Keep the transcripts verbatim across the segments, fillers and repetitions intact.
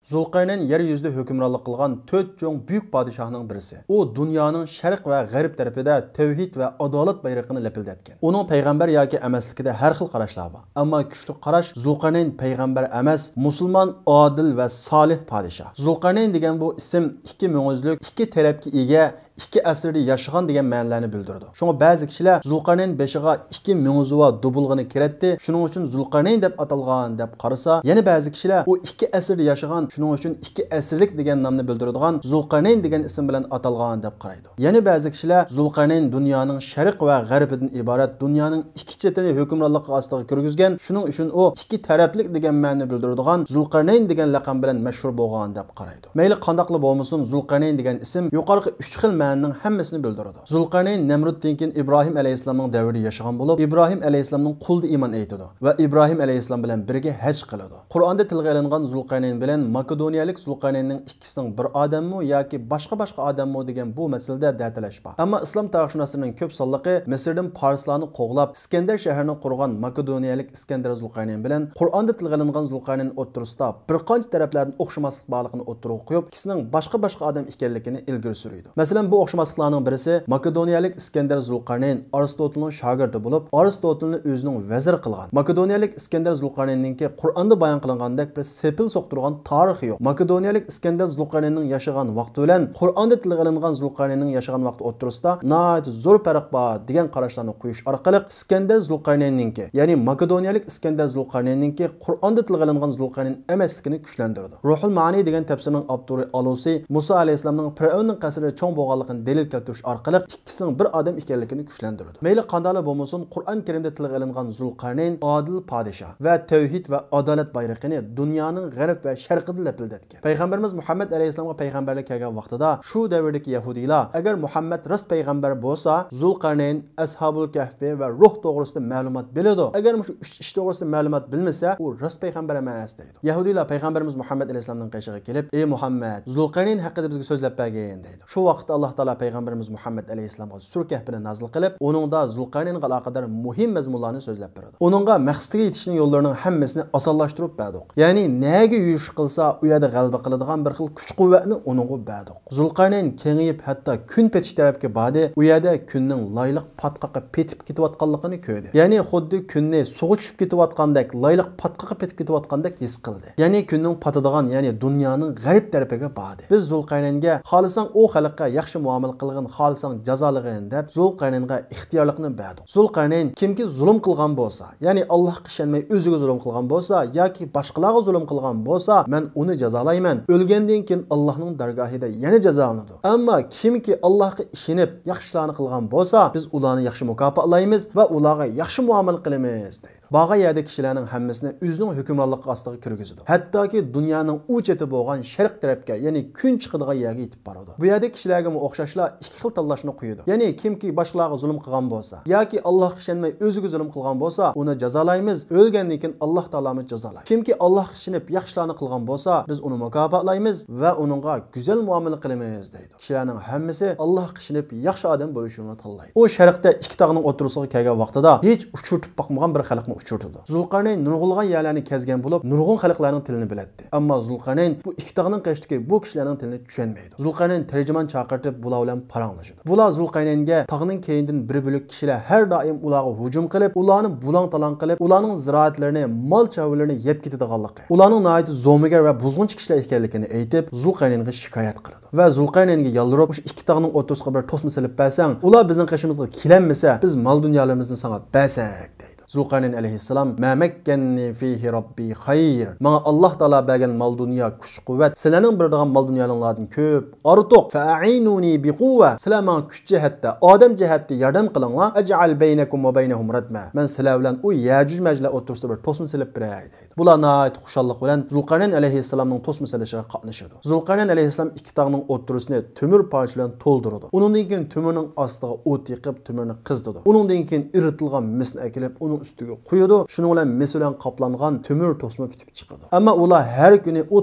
زۇلقەرنەين يەر يۈزىدە ھۆكۈمرانلىق قىلغان تۆت چوڭ بۈيۈك پادىشاھنىڭ بىرسى. ئۇ دۇنيانىڭ شەرق ۋە غەرب تەرىپىدە تەۋھىد ۋە ئادالەت بايرىقىنى لەپىلدەتكەن. ئۇنىڭ پەيغەمبەر ياكى ئەمەسلىكىدە ھەر خىل قاراشلار بار. ئەمما كۈچلۈك قاراش زۇلقەرنەين پەيغەمبەر ئەمەس، مۇسۇلمان، ئادىل ۋە سالىھ پادىشاھ. زۇلقەرنەين دېگەن بۇ ئىسىم ئىككى مېڭىزلىك، ئىككى تەرەپكە ئىگە، ئىككى ئەسىردە ياشىغان دېگەن مەنىلەرنى بىلدۈرىدۇ. شۇڭا بەزى كىشىلەر زۇلقەرنەين بېشىغا ئىككى مېڭىزۇۋا دوبۇلغىنى كىرەتتى، شۇنىڭ ئۈچۈن زۇلقەرنەين دەپ ئاتالغان دەپ قارىسا، يەنە بەزى كىشىلەر ئۇ ئىككى ئەسىردە ياشىغان، شۇنىڭ ئۈچۈن ئىككى ئەسىرلىك دېگەن نامنى بىلدۈرىدىغان زۇلقەرنەين دېگەن ئىسىم بىلەن ئاتالغان دەپ قارايدۇ. يەنە بەزى كىشىلەر زۇلقەرنەين دۇنيانىڭ شەرق ۋە غەربىدىن ئىبارەت دۇنيانىڭ ئىككى چېتىنى ھۆكۈمرانلىقى ئاستىغا كىرگۈزگەن، شۇنىڭ ئۈچۈن ئۇ ئىككى تەرەپلىك دېگەن مەنىنى بىلدۈرىدىغان زۇلقەرنەين دېگەن لەقەم بىلەن مەشھۇر بولغان دەپ قارايدۇ. مەيلى قانداقلا بولمىسۇن، زۇلقەرنەين دېگەن ئىسىم يۇقىرىقى ئۈچ خىل مەنىنىڭ ھەممىسىنى بىلدۈرىدۇ. زۇلقەرنەين نەمرۇتتىن كېيىن ئىبراھىم ئەلەيھىسسالامنىڭ دەۋرىدە ياشىغان بولۇپ، ئىبراھىم ئەلەيھىسسالامنىڭ قولىدا ئىمان ئېيتىدۇ ۋە ئىبراھىم ئەلەيھىسسالام بىلەن بىرگە ھەج قىلىدۇ. قۇرئاندا تىلغا ئېلىنغان زۇلقەرنەين بىلەن ماكېدونىيەلىك زۇلقەرنەيننىڭ ئىككىسىنىڭ بىر ئادەممۇ ياكى باشقا-باشقا ئادەممۇ دېگەن بۇ مەسىلىدە دەتەلەش بار. ئەمما ئىسلام تارىخشۇناسلىرىنىڭ كۆپ سانلىقى مىسىردىن پارسلارنى قوغلاپ، ئىسكەندەر شەھىرىنى قۇرغان ماكېدونىيەلىك ئىسكەندەر زۇلقەرنەين بىلەن قۇرئاندا تىلغا ئېلىنغان زۇلقەرنەين ئوتتۇرىسىدا بىر قانچە تەرەپلەردىن ئوخشىماسلىق بارلىقىنى ئوتتۇرىغا قويۇپ، ئىككىسىنىڭ باشقا-باشقا ئادەم ئىكەنلىكىنى ئىلگىرى سۈرىدۇ. مەسىلەن، بۇ ئوخشىماسلىقلارنىڭ بىرسى، ماكېدونىيەلىك ئىسكەندەر زۇلقەرنەين ئارىستوتېلنىڭ شاگىرتى بولۇپ، ئارىستوتېلنى ئۆزىنىڭ ۋەزىرى قىلغان. ماكېدونىيەلىك ئىسكەندەر زۇلقەرنەيننىڭكى قۇرئاندا بايان قىلىنغاندەك بىر سېپىل سوقتۇرغان تارىخى يوق. ماكېدونىيەلىك ئىسكەندەر زۇلقەرنەيننىڭ ياشىغان ۋاقتى بىلەن قۇرئاندا تىلغا ئېلىنغان زۇلقەرنەيننىڭ ياشىغان ۋاقتى ئوتتۇرىسىدا ناھايىتى زور پەرق بار دېگەن قاراشلارنى قويۇش ئارقىلىق ئىسكەندەر زۇلقەرنەيننىڭكى، يەنى ماكېدونىيەلىك ئىسكەندەر زۇلقەرنەيننىڭكى قۇرئاندا تىلغا ئېلىنغان زۇلقەرنەين ئەمەسلىكىنى كۈچلەندۈرىدۇ. روھۇل مەئانى دېگەن تەپسىرنىڭ ئاپتورى ئالۇسى مۇسا ئەلەيھىسسالامنىڭ پىرئەۋننىڭ قەسرىدە چوڭ بولغانلىقىنى دەلىل كەلتۈرۈش ئارقىلىق ئىككىسىنىڭ بىر ئادەم ئىكەنلىكىنى كۈچلەندۈرىدۇ. مەيلى قانداقلا بولمىسۇن، قۇرئان كەرىمدە تىلغا ئېلىنغان زۇلقەرنەين ئادىل پادىشاھ ۋە تەۋھىد ۋە ئادالەت بايرىقىنى دۇنيانىڭ غەرب ۋە شەرقىدە لەپىلدەتكەن. پەيغەمبىرىمىز مۇھەممەد ئەلەيھىسسالامغا پەيغەمبەرلىك كەلگەن ۋاقتىدا شۇ دەۋردىكى يەھۇدىيلار، ئەگەر مۇھەممەد راست پەيغەمبەر بولسا، زۇلقەرنەين، ئەسھابۇل كەھفى ۋە روھ توغرىسىدا مەلۇمات بىلىدۇ. ئەگەر مۇشۇ ئۈچ ئىش توغرىسىدا مەلۇمات بىلمىسە، ئۇ راست پەيغەمبەر ئەمەس، دەيدۇ. يەھۇدىيلار پەيغەمبىرىمىز مۇھەممەد ئەلەيھىسسالامنىڭ قېشىغا كېلىپ، ئەي مۇھەممەد، زۇلقەرنەين ھەققىدە بىزگە سۆزلەپ بەرگىن، دەيدۇ. شۇ ۋاقىتتا ئاللاھ تائالا پەيغەمبىرىمىز مۇھەممەد ئەلەيھىسسالامغا سۈرە كەھپىنى نازىل قىلىپ، ئۇنىڭدا زۇلقەرنەينغا ئالاقىدار مۇھىم مەزمۇنلارنى سۆزلەپ بېرىدۇ. ئۇنىڭغا مەقسىتىگە يېتىشنىڭ يوللىرىنىڭ ھەممىسىنى ئاسانلاشتۇرۇپ بەردۇق. يەنى نەگە يۈرۈش قىلسا، ئۇ يەردە غەلىبە قىلىدىغان بىر خىل كۈچ-قۇۋۋەتنى ئۇنىڭغا بەردۇق. زۇلقەرنەين كېڭىيىپ، ھەتتا كۈن پېتىش تەرەپكە باردى. ئۇ يەردە كۈننىڭ لايلىق پاتقاققا پېتىپ كېتىۋاتقانلىقىنى كۆردى. يەنى خۇددى كۈننى سۇغا چۈشۈپ كېتىۋاتقاندەك، لايلىق پاتقاققا پېتىپ كېتىۋاتقاندەك ھېس قىلدى. يەنى كۈننىڭ پاتىدىغان، يەنى دۇنيانىڭ غەرب تەرىپىگە باردى. بىز زۇلقەرنەينگە خالىساڭ ئۇ خەلققە ياخشى مۇئامىلە قىلغىن، خالىساڭ جازالىغىن دەپ زۇلقەرنەينغە ئىختىيارلىقنى بەردۇق. زۇلقەرنەين كىمكى زۇلۇم قىلغان بولسا، يەنى ئاللاھقا ئىشەنمەي ئۆزىگە زۇلۇم قىلغان بولسا ياكى باشقىلارغا زۇلۇم قىلغان بولسا، مەن ئۇنى جازالايمەن. ئۆلگەندىن كېيىن ئاللاھنىڭ دەرگاھىدا يەنە جازالىنىدۇ. ئەمما كىمكى ئاللاھقا ئىشىنىپ ياخشى ئىشلارنى قىلغان بولسا، بىز ئۇلارنى ياخشى مۇكاپاتلايمىز ۋە ئۇلارغا ياخشى مۇئامىلە قىلىمىز، دەيدۇ. بارغان يەردە كىشىلەرنىڭ ھەممىسىنى ئۆزىنىڭ ھۆكۈمرانلىقى ئاستىغا كىرگۈزىدۇ. ھەتتاكى دۇنيانىڭ ئۇ چېتى بولغان شەرق تەرەپكە، يەنى كۈن چىقىدىغان يەرگە يېتىپ بارىدۇ. بۇ يەردە كىشىلەرگىمۇ ئوخشاشلا ئىككى خىل تاللاشنى قويىدۇ. يەنى كىمكى باشقىلارغا زۇلۇم قىلغان بولسا ياكى ئاللاھقا ئىشەنمەي ئۆزىگە زۇلۇم قىلغان بولسا، ئۇنى جازالايمىز، ئۆلگەندىن كېيىن ئاللاھ تائالامۇ جازالايدۇ. كىمكى ئاللاھقا ئىشىنىپ ياخشى ئىشلارنى قىلغان بولسا، بىز ئۇنى مۇكاپاتلايمىز ۋە ئۇنىڭغا گۈزەل مۇئامىلە قىلىمىز، دەيدۇ. كىشىلەرنىڭ ھەممىسى ئاللاھقا ئىشىنىپ ياخشى ئادەم بولۇشنى تاللايدۇ. ئۇ شەرقتە ئىككى تاغنىڭ ئوتتۇرىسىغا كەلگەن ۋاقتىدا ھېچ ئۇچرىتىپ باقمىغان بىر خەلقنى ئۇچرىتىدۇ. زۇلقەرنەين نۇرغۇنلىغان يەرلەرنى كەزگەن بولۇپ، نۇرغۇن خەلقلەرنىڭ تىلىنى بىلەتتى. ئەمما زۇلقەرنەين بۇ ئىككى تاغنىڭ قېشىدىكى بۇ كىشىلەرنىڭ تىلىنى چۈشەنمەيدۇ. زۇلقەرنەين تەرجىمان چاقىرتىپ، بۇلار بىلەن پاراڭلىشىدۇ. بۇلار زۇلقەرنەينگە تاغنىڭ كەينىدىن بىر بۆلەك كىشىلەر ھەر دائىم ئۇلارغا ھۇجۇم قىلىپ، ئۇلارنى بۇلاڭ-تالاڭ قىلىپ، ئۇلارنىڭ زىرائەتلىرىنى، مال-چارۋىلىرىنى يەپ كېتىدىغانلىقى، ئۇلارنىڭ ناھايىتى زومىگەر ۋە بۇزغۇنچى كىشىلەر ئىكەنلىكىنى ئېيتىپ، زۇلقەرنەينگە شىكايەت قىلىدۇ. ۋە زۇلقەرنەينگە يالۋۇرۇپ، مۇشۇ ئىككى تاغنىڭ ئوتتۇرىسىغا بىر توسما سېلىپ بەرسەڭ، ئۇلار بىزنىڭ قېشىمىزغا كېلەلمىسە، بىز مال-دۇنيالىرىمىزنى ساڭا بەرسەك، دەيدۇ. زۇلقەرنەين ئەلەيھىسسالام، ما مەككەننى فىھى رەببى خەير. ماڭا ئاللاھ تائالا بەرگەن مال-دۇنيا، كۈچ-قۇۋۋەت سىلەرنىڭ بېرىدىغان مال-دۇنيالىڭلاردىن كۆپ، ئارتۇق. فەئەئىنۇنى بىقۇۋۋە. سىلەر ماڭا كۈچ جەھەتتە، ئادەم جەھەتتە ياردەم قىلىڭلار. ئەجئەل بەينەكۇم ۋە بەينەھۇم رەدمە. مەن سىلەر بىلەن ئۇ يەجۇج-مەجۇجلار ئوتتۇرىسىدا بىر توسما سېلىپ بېرەي، دەيدۇ. بۇلار ناھايىتى خۇشاللىق بىلەن زۇلقەرنەين ئەلەيھىسسالامنىڭ توسما سېلىشىغا قاتنىشىدۇ. زۇلقەرنەين ئەلەيھىسسالام ئىككى تاغنىڭ ئوتتۇرىسىنى تۆمۈر پارچە بىلەن تولدۇرىدۇ. ئۇنىڭدىن كېيىن تۆمۈرنىڭ ئاستىغا ئوت يېقىپ، تۆمۈرنى قىزىتىدۇ. ئۇنىڭدىن كېيىن ئېرىتىلغان مىسنى ئەكېلىپ، ئۇنىڭ ئۈستىگە قويىدۇ. شۇنىڭ بىلەن مىس بىلەن قاپلانغان تۆمۈر توسما پۈتۈپ چىقىدۇ. ئەمما ئۇلار ھەر كۈنى ئۇ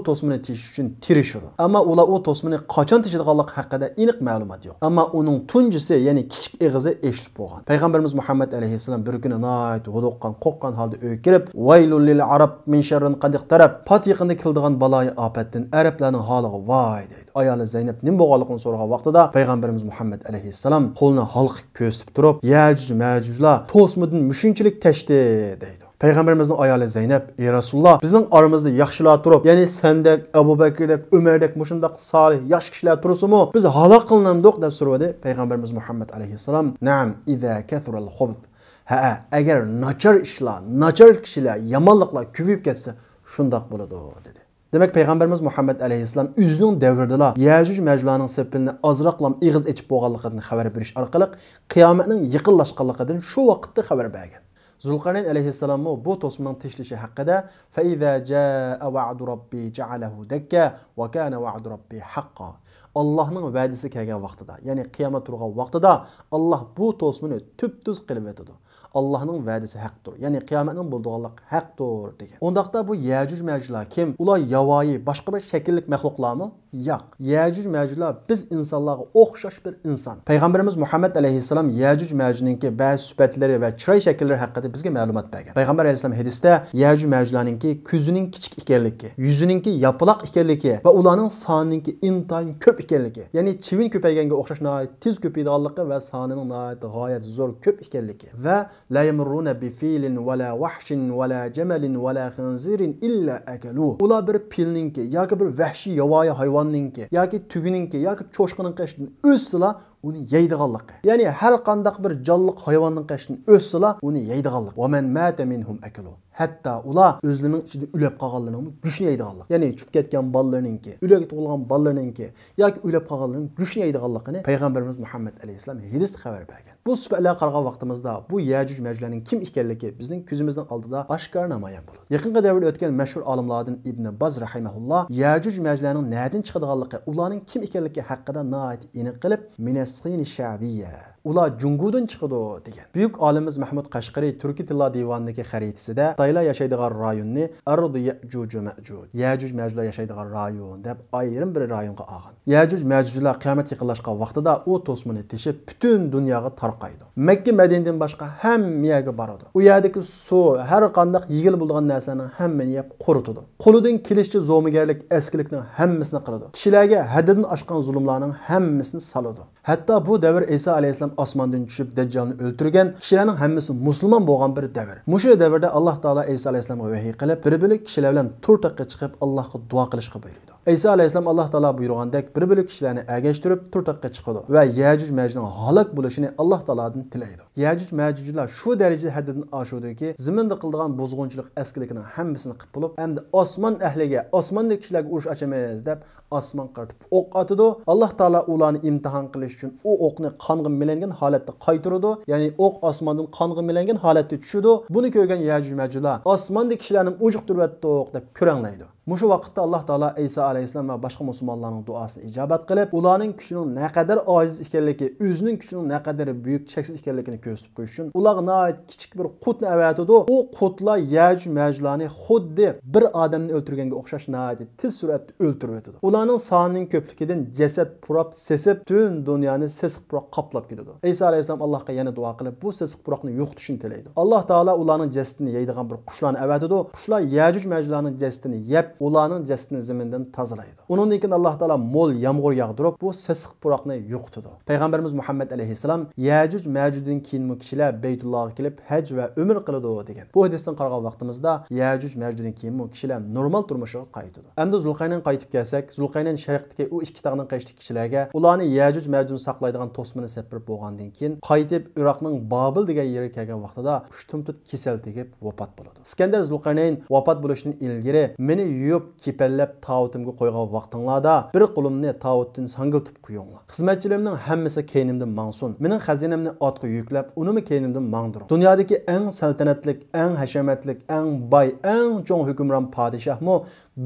توسمىنى تېشىش ئۈچۈن تىرىشىدۇ. ئەمما ئۇلار ئۇ توسمىنى قاچان تېشىدىغانلىقى ھەققىدە ئېنىق مەلۇمات يوق. ئەمما ئۇنىڭ تۇنجىسى، يەنى كىچىك ئېغىزى ئېچىلىپ بولغان. پەيغەمبىرىمىز مۇھەممەد ئەلەيھىسسالام بىر كۈنى ناھايىتى ھودۇققان، قورققان ھالدا ئۆيگە كىرىپ، ۋەيلۇل لىل ئەرەب، مىن شەررىن قەد ئىقتەرەب، پات يېقىندا كېلىدىغان بالايىئاپەتتىن ئەرەبلەرنىڭ ھالىغا ۋاي دەيدۇ. ئايالى زەينەپ نېمە بولغانلىقىنى سورىغان ۋاقتىدا پەيغەمبىرىمىز مۇھەممەد ئەلەيھىسسالام قولىنى ھالقىپ كۆرسىتىپ تۇرۇپ، يەجۇج مەجۇجلار توسمىدىن مۇشۇنچىلىك تەشتى دەيدۇ. پەيغەمبىرىمىزنىڭ ئايالى زەينەپ، ئى رەسۇلاللا، بىزنىڭ ئارىمىزدا ياخشىلار تۇرۇپ، يەنى سەندەك، ئەبۇ بەكرىدەك، ئۆمەردەك مۇشۇنداق سالىھ، ياخشى كىشىلەر تۇرسىمۇ، بىز ھالاك قىلىنامدۇق دەپ سورىدى پەيغەمبىرىمىز مۇھەممەد ئەلەيھىسسالام. نەئەم، ئىزا كەسۇرەل خۇبۇس. ھەئە، ئەگەر ناچار ئىشلار، ناچار كىشىلەر، يامانلىقلار كۆپىيىپ كەتسە، شۇنداق بولىدۇ، دېدى. دېمەك، پەيغەمبىرىمىز مۇھەممەد ئەلەيھىسسالام ئۆزىنىڭ دەۋرىدىلا يەجۇج مەجۇجلارنىڭ سېپىنى ئازراقلام ئېغىز ئېچىپ بولغانلىقىدىن خەۋەر بېرىش ئارقىلىق قىيامەتنىڭ يېقىنلاشقانلىقىدىن شۇ ۋاقىتتا خەۋەر بەرگەن. زۇلقەرنەين ئەلەيھىسسالاممۇ بۇ توسمىنىڭ تېشىلىشى ھەققىدە، فەئىزا جائە ۋەئدۇ رەببى جەئەلەھۇ دەككە ۋە كانە ۋەئدۇ رەببى ھەققا. ئاللاھنىڭ ۋەدىسى كەلگەن ۋاقتىدا، يەنى قىيامەت تۇرغان ۋاقتىدا، ئاللاھ بۇ توسمىنى تۈپتۈز قىلىۋېتىدۇ. ئاللاھنىڭ ۋەدىسى ھەقتۇر، يەنى قىيامەتنىڭ بولىدىغانلىقى ھەقتۇر، دېگەن. ئۇنداقتا بۇ يەجۇج مەجۇجلار كىم؟ ئۇلار ياۋايى، باشقا بىر شەكىللىك مەخلۇقلارمۇ؟ ياق. يەجۇج مەجۇجلار بىز ئىنسانلارغا ئوخشاش بىر ئىنسان. پەيغەمبىرىمىز مۇھەممەد ئەلەيھىسسالام يەجۇج مەجۇجنىڭكى بەزى سۈپەتلىرى ۋە چىراي شەكىللىرى ھەققىدە بىزگە مەلۇمات بەرگەن. پەيغەمبەر ئەلەيھىسسالام ھەدىستە يەجۇج مەجۇجلارنىڭكى كۆزىنىڭ كىچىك ئىكەنلىكى، يۈزىنىڭكى ياپىلاق ئىكەنلىكى ۋە ئۇلارنىڭ سانىنىڭكى ئىنتايىن كۆپ ئىكەنلىكى، يەنى چىۋىن كۆپەيگەنگە ئوخشاش ناھايىتى تېز كۆپىيىدىغانلىقى ۋە سانىنىڭ ناھايىتى غايەت زور كۆپ ئىكەنلىكى ۋە لا يەمۇررۇنە بىفىلىن ۋەلا ۋەھشىن ۋەلا جەمەلىن ۋەلا خىنزىرىن ئىللا ئەكەلۇ. ئۇلار بىر پىلنىڭكى ياكى بىر ۋەھشىي ياۋايى ھايۋاننىڭكى ياكى تۈگىنىڭكى ياكى چوشقىنىڭ قېشىدىن ئۆتسىلا، ئۇنى يەيدىغانلىقى. يەنى ھەر قانداق بىر جانلىق ھايۋاننىڭ قېشىدىن ئۆتسىلا، ئۇنى يەيدىغانلىق. ۋە مەن ماتە مىنھۇم ئەكەلۇ. ھەتتا ئۇلار ئۆزلىرىنىڭ ئىچىدە ئۆلۈپ قالغانلىرىنىڭمۇ گۆشىنى يەيدىغانلىق. يەنى چۈشۈپ كەتكەن بالىلىرىنىڭكى، ئۆلۈك تۇغۇلغان بالىلىرىنىڭكى ياكى ئۆلۈپ قالغانلىرىنىڭ گۆشىنى يەيدىغانلىقىنى پەيغەمبىرىمىز مۇھەممەد ئەلەيھىسسالام ھەدىستە خەۋەر بەرگەن. بۇ سۈپەتلەرگە قارىغان ۋاقتىمىزدا بۇ يەجۇج مەجۇجلارنىڭ كىم ئىكەنلىكى بىزنىڭ كۆزىمىزنىڭ ئالدىدا ئاشكارا نامايان بولىدۇ. يېقىنقى دەۋردە ئۆتكەن مەشھۇر ئالىملاردىن ئىبنى باز رەھىمەھۇللا يەجۇج مەجۇجلارنىڭ نەدىن چىقىدىغانلىقى، ئۇلارنىڭ كىم ئىكەنلىكى ھەققىدە ناھايىتى ئېنىق قىلىپ، مىنەسسىنى شەۋىيە، ئۇلار جۇڭگودىن چىقىدۇ، دېگەن. بۈيۈك ئالىمىمىز مەھمۇد قەشقىرى تۈركىي تىللار دىۋانىدىكى خەرىتىسىدە خىتايلار ياشايدىغان رايوننى ئەرزۇ يەجۇج ۋە مەجۇج، يەجۇج مەجۇجلار ياشايدىغان رايون دەپ ئايرىم بىر رايونغا ئالغان. يەجۇج مەجۇجلار قىيامەت يېقىنلاشقان ۋاقتىدا ئۇ توسمىنى تېشىپ پۈتۈن دۇنياغا تارقايدۇ. مەككە مەدىنىدىن باشقا ھەممە يەرگە بارىدۇ. ئۇ يەردىكى سۇ، ھەر قانداق يېگىلى بولىدىغان نەرسىلەرنىڭ ھەممىنى يەپ قۇرۇتىدۇ. قولىدىن كېلىشىچە زومىگەرلىك، ئەسكىلىكنىڭ ھەممىسىنى قىلىدۇ. كىشىلەرگە ھەددىدىن ئاشقان زۇلۇملارنىڭ ھەممىسىنى سالىدۇ. ھەتتا بۇ دەۋر ئەيسا ئەلەيھىسسالام ئاسماندىن چۈشۈپ دەججالنى ئۆلتۈرگەن، كىشىلەرنىڭ ھەممىسى مۇسۇلمان بولغان بىر دەۋر. مۇشۇ دەۋردە ئاللاھ تائالا ئەيسا ئەلەيھىسسالامغا ۋەھىي قىلىپ، بىر بۆلەك كىشىلەر بىلەن تور تاغقا چىقىپ ئاللاھقا دۇئا قىلىشقا بۇيرۇيدۇ. ئەيسا ئەلەيھىسسالام ئاللاھ تائالا بۇيرۇغاندەك بىر بۆلەك كىشىلەرنى ئەگەشتۈرۈپ تور تاغقا چىقىدۇ ۋە يەجۇج مەجۇجنىڭ ھالاك بولۇشىنى ئاللاھ تائالادىن تىلەيدۇ. يەجۇج مەجۇجلار شۇ دەرىجىدە ھەددىدىن ئاشىدۇكى، زېمىندا قىلىدىغان بۇزغۇنچىلىق، ئەسكىلىكنىڭ ھەممىسىنى قىلىپ بولۇپ، ئەمدى ئاسمان ئەھلىگە، ئاسماندىكى كىشىلەرگە ئۇرۇش ئاچىمىز دەپ ئاسمانغا قارىتىپ ئوق ئاتىدۇ. ئاللاھ تائالا ئۇلارنى ئىمتىھان قىلىش ئۈچۈن ئۇ ئوقنى قانغا مىلەنگەن ھالەتتە قايتۇرىدۇ. يەنى ئوق ئاسماندىن قانغا مىلەنگەن ھالەتتە چۈشىدۇ. بۇنى كۆرگەن يەجۇج مەجۇجلار، ئاسماندىكى كىشىلەرنى ئۇجۇقتۇرۇۋەتتۇق دەپ كۆرەڭلەيدۇ. مۇشۇ ۋاقىتتا ئاللاھ تائالا ئەيسا ئەلەيھىسسالام ۋە باشقا مۇسۇلمانلارنىڭ دۇئاسىنى ئىجابەت قىلىپ، ئۇلارنىڭ كۈچىنىڭ نەقەدەر ئاجىز ئىكەنلىكى، ئۆزىنىڭ كۈچىنىڭ نەقەدەر بۈيۈك، چەكسىز ئىكەنلىكىنى كۆرسىتىپ قويۇش ئۈچۈن ئۇلارغا ناھايىتى كىچىك بىر قۇتنى ئەۋەتىدۇ. ئۇ قۇتلا يەجۇج مەجۇجلارنى خۇددى بىر ئادەمنى ئۆلتۈرگەنگە ئوخشاش ناھايىتى تېز سۈرئەتتە ئۆلتۈرۈۋېتىدۇ. ئۇلارنىڭ سانىنىڭ كۆپلۈكىدىن جەسەت پۇراپ سېسىپ، پۈتۈن دۇنيانى سېسىق پۇراق قاپلاپ كېتىدۇ. ئەيسا ئەلەيھىسسالام ئاللاھقا يەنە دۇئا قىلىپ، بۇ سېسىق پۇراقنى يوقىتىشنى تىلەيدۇ. ئاللاھ تائالا ئۇلارنىڭ جەسىتىنى يەيدىغان بىر قۇشلارنى ئەۋەتىدۇ. قۇشلار يەجۇج مەجۇجلارنىڭ جەسىتىنى يەپ، ئۇلارنىڭ جەسىتىنى زېمىندىن تازىلايدۇ. ئۇنىڭدىن كېيىن ئاللاھ تائالا مول يامغۇر ياغدۇرۇپ، بۇ سېسىق پۇراقنى يوقىتىدۇ. پەيغەمبىرىمىز مۇھەممەد ئەلەيھىسسالام يەجۇج مەجۇجدىن كېيىنمۇ كىشىلەر بەيتۇللاغا كېلىپ ھەج ۋە ئۆمرە قىلىدۇ دېگەن. بۇ ھەدىستىن قارىغان ۋاقتىمىزدا يەجۇج مەجۇجدىن كېيىنمۇ كىشىلەر نورمال تۇرمۇشىغا قايتىدۇ. ئەمدى زۇلقەرنەين قايتىپ كەلسەك، زۇلقەرنەين شەرقتىكى ئۇ ئىككى تاغنىڭ قېشىدىكى كىشىلەرگە ئۇلارنى يەجۇج مەجۇجنى ساقلايدىغان توسمىنى سېپىرىپ بولغاندىن كېيىن، قايتىپ ئىراقنىڭ بابىل دېگەن يېرىگە كەلگەن ۋاقتىدا ئۇشتۇمتۇت كېسەل تېگىپ ۋاپات بولىدۇ. ئىسكەندەر زۇلقەرنەين ۋاپات بولۇشتىن ئىلگىرى، مېنى يۇيۇپ، كېپەنلەپ، تاۋۇتۇمغا قويغان ۋاقتىڭلاردا بىر قولۇمنى تاۋۇتتىن ساڭگىلىتىپ قويۇڭلار. خىزمەتچىلىرىمنىڭ ھەممىسى كەينىمدىن ماڭسۇن. مېنىڭ خەزىنەمنى ئاتقا يۈكلەپ، ئۇنىمۇ كەينىمدىن ماڭدۇرۇڭ. دۇنيادىكى ئەڭ سەلتەنەتلىك، ئەڭ ھەشەمەتلىك، ئەڭ باي، ئەڭ چوڭ ھۆكۈمران پادىشاھمۇ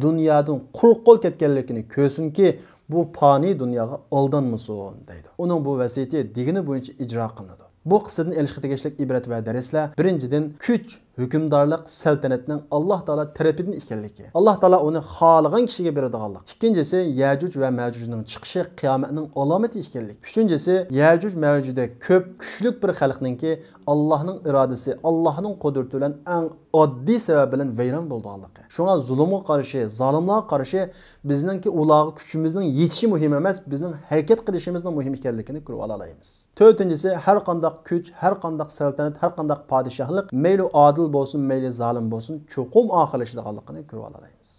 دۇنيادىن قۇرۇق قول كەتكەنلىكىنى كۆرسۇنكى، بۇ پانىي دۇنياغا ئالدانمىسۇن، دەيدۇ. ئۇنىڭ بۇ ۋەسىيىتى دېگىنى بويىچە ئىجرا قىلىنىدۇ. بۇ قىسسىدىن ئېلىشقا تېگىشلىك ئىبرەت ۋە دەرسلەر، بىرىنچىدىن، كۈچ ھۆكۈمدارلىق، سەلتەنەتنىڭ ئاللاھ تائالا تەرىپىدىن ئىكەنلىكى، ئاللاھ تائالا ئۇنى خالىغان كىشىگە بېرىدىغانلىق. ئىككىنچىسى، يەجۇج ۋە مەجۇجنىڭ چىقىشى قىيامەتنىڭ ئالامىتى ئىكەنلىكى. ئۈچىنچىسى، يەجۇج مەجۇجدەك كۆپ، كۈچلۈك بىر خەلقنىڭكى ئاللاھنىڭ ئىرادىسى، ئاللاھنىڭ قۇدرىتى بىلەن ئەڭ ئاددىي سەۋەب بىلەن ۋەيران بولىدىغانلىقى. شۇڭا زۇلۇمغا قارشى، زالىملارغا قارشى بىزنىڭكى ئۇلارغا كۈچىمىزنىڭ يېتىشى مۇھىم ئەمەس، بىزنىڭ ھەرىكەت قىلىشىمىزنىڭ مۇھىم ئىكەنلىكىنى كۆرۈپ ئالالايمىز. تۆتىنچىسى، ھەر قانداق كۈچ، ھەر قانداق سەلتەنەت، ھەر قانداق پادىشاھلىق، مەيلى ئادىل بولسۇن، مەيلى زالىم بولسۇن، چوقۇم ئاخىرلىشىدىغانلىقىنى كۆرۈپ ئالالايمىز.